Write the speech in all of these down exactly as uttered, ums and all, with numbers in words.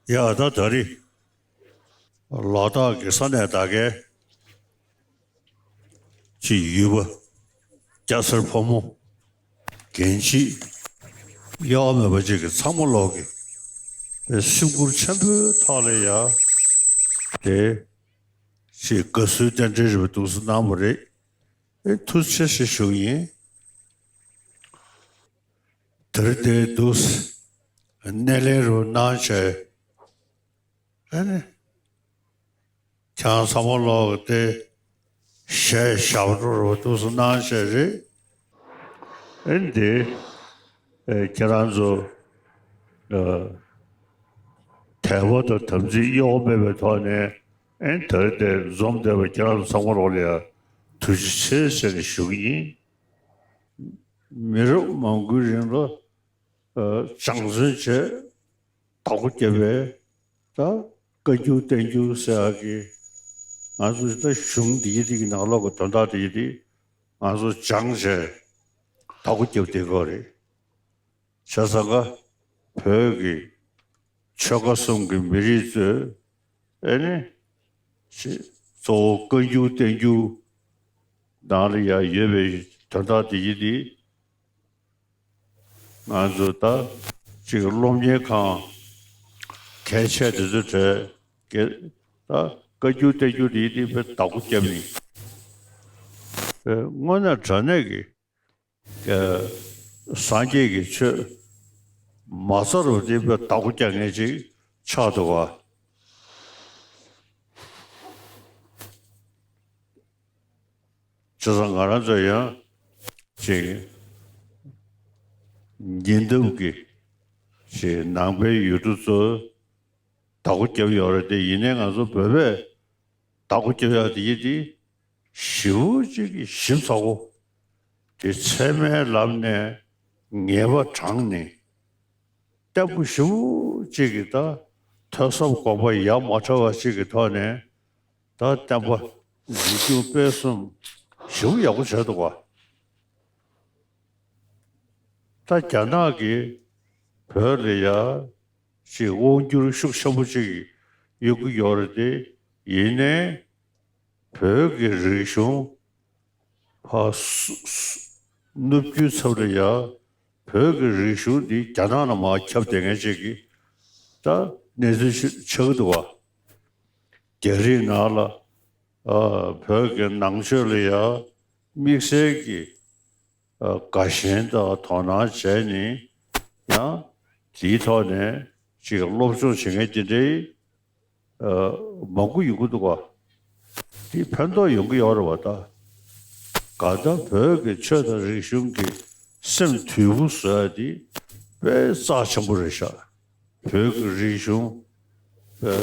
ཡ་ད་ད་རེས་ལ་དྭགས་ཀྱི་ས་གནས་དག་གའི་ཅིག་ཡུལ་པ་སྐྱ་སེར་ཕོ་མོ་རྒན་བྱིས་དབྱེ་བ་མེད་པ་ཅིག་གི་ཚང་མ་ལོག་གི་སེམས་ཁུར་ཆེན་པོའི་ཐོག་ལ་ཡ་དེ་ཅིག་དགའ་བསུའི་རྟེན་འབྲེལ་རེ་བ་འདུག་སེ་གནང་བ་རེད། ཨེ་ཐུགས་རྗེ་ཆེ་ཞུ་གི་ཡིན། དེར་དེ་འདུག་སེ་སྣེ་ལེན་རུ་གནང་བྱས། ཨ་ནི། ཁྱེད་རང་ཚང་མ་ལོག་སྟེ་གཞས་ཞབས་བྲོ་རུ་འདུག་སེ་གནང་བྱས་རེད། ཨེ་འདི། ཨེ་ཁྱེད་རང་ཚོ། ཨ། དད་པ་དང་དམ་ཚིག་གཡོ་བ་མེད་པའི་ཐོག་ནས་ཨེ་དེར་དེ་འཛོམས་བསྡད་པ་ཁྱེད་རང་ཚོ་ཚང་མ་ལོག་ལ་ཡ་ཐུགས་རྗེ་ཆེ་ཟེར་ནས་ཞུ་གི་ཡིན། མི་རབས་མང་པོའི་རིང་ལ་ཨ་སྦྱང་བརྩོན་བྱས་བདག་པོ་བརྒྱབ་པའི་ད་བཀའ་འགྱུར་བསྟན་འགྱུར་ཟེར་ཡག་གི་ང་ཚོ་ད་གཞུང་འདི་ཡི་འདི་གི་ནང་ལོགས་ཀྱི་དོན་དག་འདི་ཡི་འདི་ང་ཚོ་སྦྱངས་བྱས་བདག་པོ་བརྒྱབ་བསྡད་ཀྱི་ཡོད་རེད། བྱས་ཙང་ཀ་བོད་ཀྱི་ཆོལ་ཁ་གསུམ་གྱི་མི་རིགས་ཚོས་ཨེ་ནི་ཅི་གཙོ་བོ་བཀའ་འགྱུར་བསྟན་འགྱུར་ནང་ལ་ཡང་ཡོད་པའི་དོན་དག་འདི་ཡི་འདི། ང་ཚོ་ད་ཅིག་སློབ་གཉེར་ཁང་གལ་ཆེ་དེ་ཚོའི་གྲས་ཀྱི་ད་བཀའ་འགྱུར་བསྟན་འགྱུར་དེ་དེ་དཔེ་བདག་པོ་བརྒྱབ་ནས་དངོས་གནས་དྲང་གནས་ཀྱི་སངས་རྒྱས་ཀྱི་ཆོས་མ་རྩ་རུ་དེ་དཔེ་བདག་པོ་རྒྱག་མཁན་ཅིག་ཆགས་འདུག་བ། བྱས་ཙང་ང་རང་ཚོ་ཡང་ཅིག་ཉེ་འདབས་ཀྱི་ཅིག་ནང་པའི་ཡུལ་གྲུ་ཚོ་བདག་པོ་བརྒྱབ་ཡོད་རེད་དེ། ཡིན་ནའི་ང་ཚོ་བོད་པས་བདག་པོ་བརྒྱབ་ཡག་དེ་ཡིན་དེ་ཞེ་པོ་ཅིག་གི་ཞིབ་ཚགས་པོ་དེ་ཚད་མའི་ལམ་ནས་ངེས་པ་དྲངས་ནས། བརྟན་པོ་ཞེ་པོ་ཅིག་གི་ད་ཐོས་བསམ་སྒོམ་པ་ཡ་མ་བྲལ་བ་ཅིག་གི་ཐོག་ནས་ད་བསྟན་པ་འཛིན་སྐྱོང་སྤེལ་གསུམ་ཞེ་པོ་ཡག་པོ་བྱས་འདུག་བ། ད་རྒྱ་ནག་གིས་བོད་ལ་ཡ་ཅིག་དབང་སྒྱུར་ཤུགས་ཆེན་པོ་ཅིག་ཡོང་གི་ཡོད་རེད་དེ། ཡིན་ནའི་བོད་ཀྱི་རིག་གཞུང་ཕར་སུ་སུ་ནུབ་རྒྱུད་ཚབ་ལ་ཡ་བོད་ཀྱི་རིག་གཞུང་འདི་རྒྱ་ནག་ལ་མར་ཁྱབ་བསྡད་མཁན་ཅིག་གི་ད་གནས་ཚུལ་ཞིག་ཆགས་ཀྱི་འདུག་བ། རྒྱ་རིགས་ནང་ལ་ཨ་བོད་ཀྱི་ནང་ཆོས་ལ་ཡ་དམིགས་བསལ་གྱི་ཨ་དགའ་ཞེན་དང་དོ་སྣང་བྱས་ནས་ཡང་དེའི་ཐོག་ནས་ཅིག་སློབ་སྦྱོང་བྱེད་མཁན་དེ་འདྲའི་ཨ་མང་པོ་ཡོང་གི་འདུག་བ། དེ་ཕན་ཐོགས་ཡོང་གི་ཡོད་རེད་བ་ད། གང་ལྟར་བོད་ཀྱི་ཆོས་དང་རིག་གཞུང་གི་སེམས་དུལ་པོ་བཟོ་ཡ་དེ་དཔེ་རྩ་ཆེན་པོ་རེད་ཤག་བོད་ཀྱི་རིག་གཞུང་ཨ་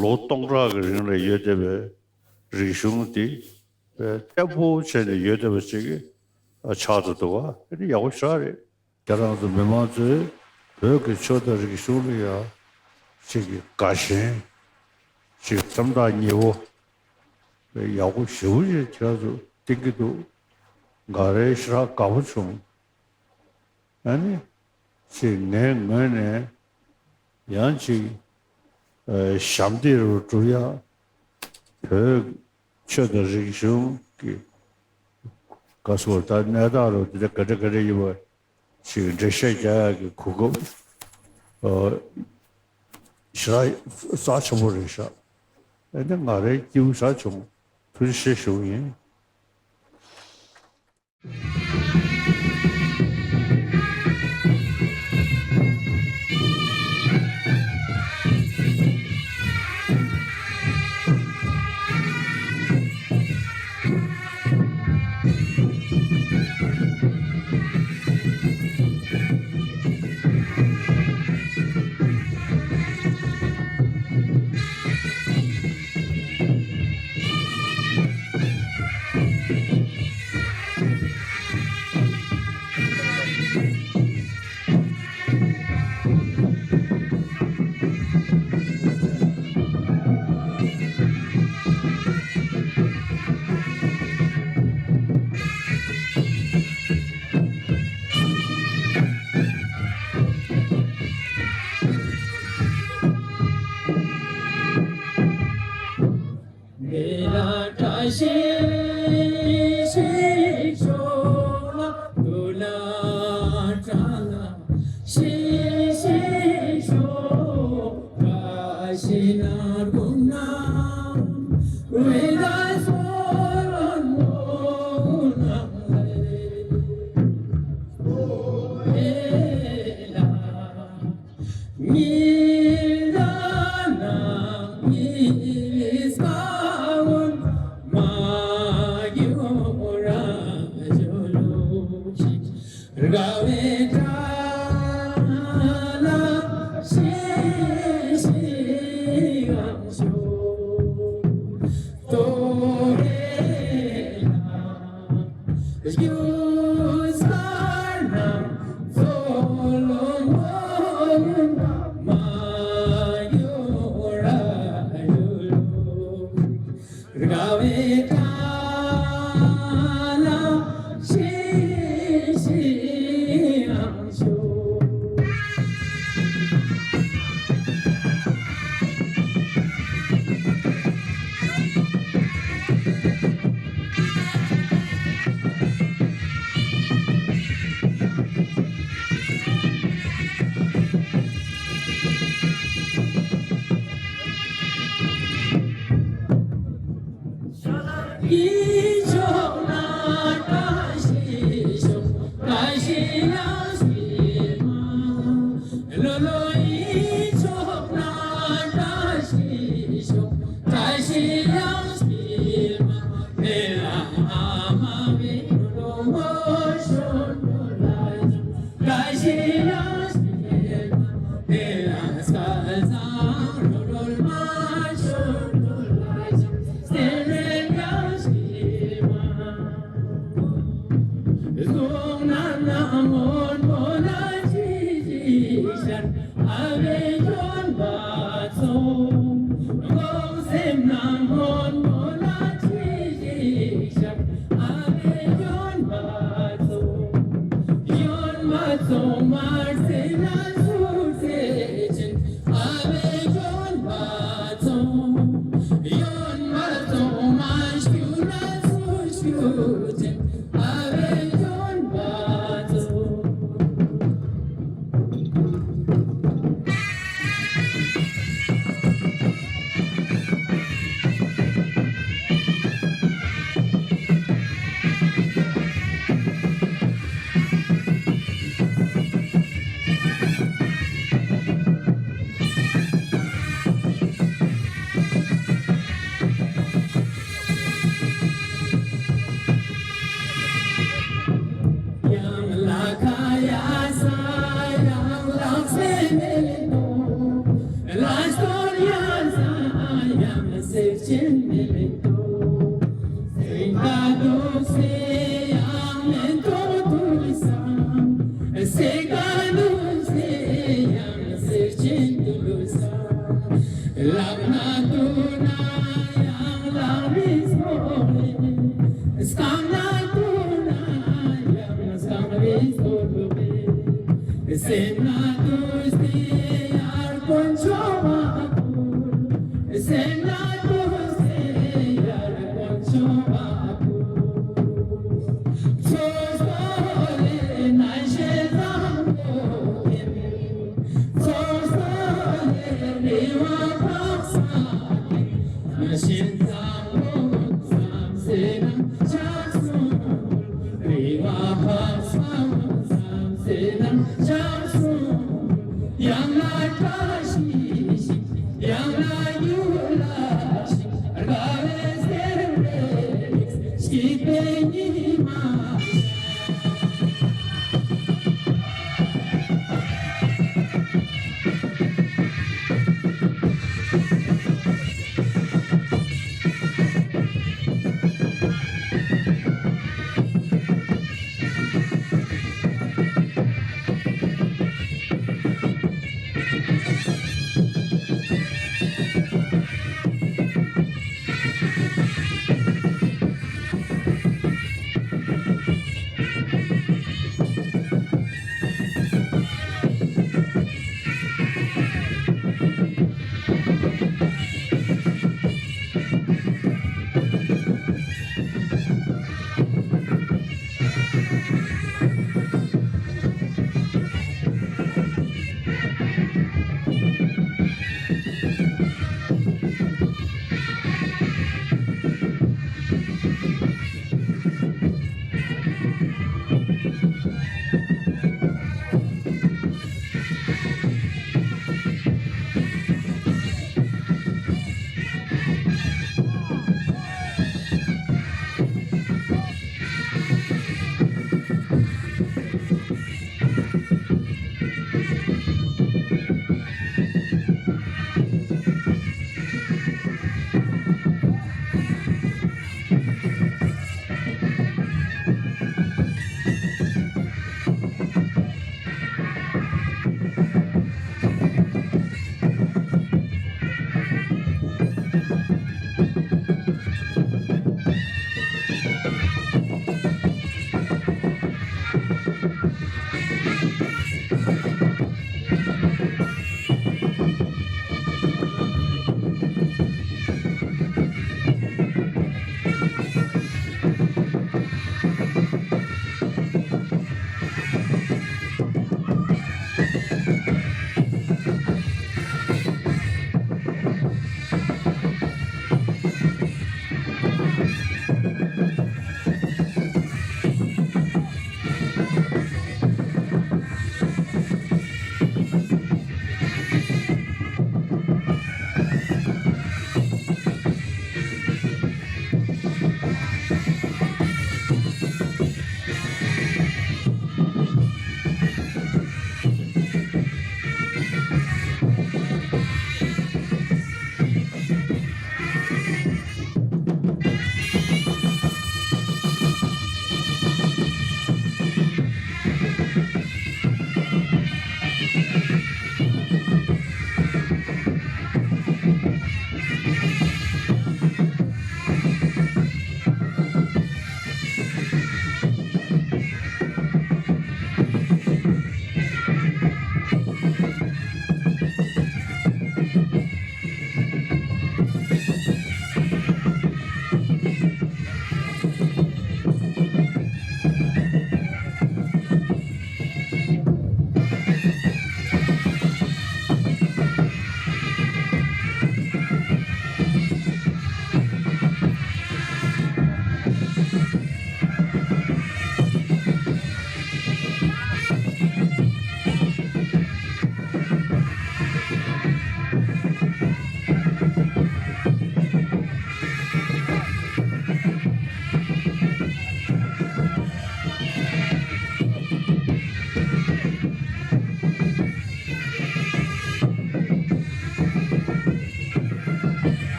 ལོ་སྟོང་ཕྲག་གི་རིང་ལ་ཡོད་བསྡད་པའི་རིག་གཞུང་འདི་བརྟན་པོ་བྱས་ནས་ཡོད་བསྡད་པ་ཅིག་ཆགས་འདུག་འདུག་བ། ཨེ་འདི་ཡག་པོ་ཞེ་དྲག་རེད། ཁྱེད་རང་ཚོ་མི་མང་ཚོས་བོད་ཀྱི་ཆོས་དང་རིག་གཞུང་ལ་ཡང་ཅིག་གི་དགའ་ཞེན་ཅིག་སེམས་ཐག་ཉེ་བོ་ཡག་པོ་ཞེ་པོ་ཅིག་ཁྱེད་རང་ཚོ་བསྟན་གྱི་འདུག་ང་རང་ཞེ་དྲག་དགའ་པོ་བྱུང་། ཨ་ནི། ཅིག་ངའི་ངོས་ནས་ཡང་ཅིག་ཨ་ཞབས་འདེགས་རུ་སྒྲུབ་ཡ། བོད་ཆོས་དང་རིག་གཞུང་གི་ག་སོ་ད་གནས་སྟངས་རུ་འདི་འདྲ་ག་འདྲ་ག་འདྲ་ཡིན་པ་ཅིག་འགྲེལ་བཤད་རྒྱག་ཡ་གི་གོ་སྐབས་ཨ་ཞེ་དྲག་རྩ་ཆེན་པོ་རེད་ཤག་ཨ་ནི་ང་རའི་སྐྱིད་པོ་ཞེ་དྲག་བྱུང་། ཐུགས་རྗེ་ཆེ་ཞུ་གི་ཡིན། ཐུགས་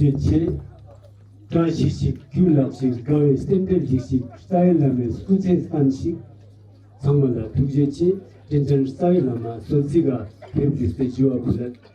རྗེ་ཆེ། བཀྲ་ཤིས་ཤིག་རྒྱུ་ལགས་ཤིག་དགའ་བའི་སེམས་ཁྲལ་འཇིགས་ཤིག་རྩ་བའི་བླ་མའི་སྐུ་ཚེ་བརྟན་ཞིག་ཚང་མ་ལ་ཐུགས་རྗེ་ཆེ། དྲིན་ཅན་རྩ་བའི་བླ་མ་གསོལ་ཚིགས་ཁ་ཕེབས་དགོས་པའི་ཞུ་བ་ཕུལ་ལགས།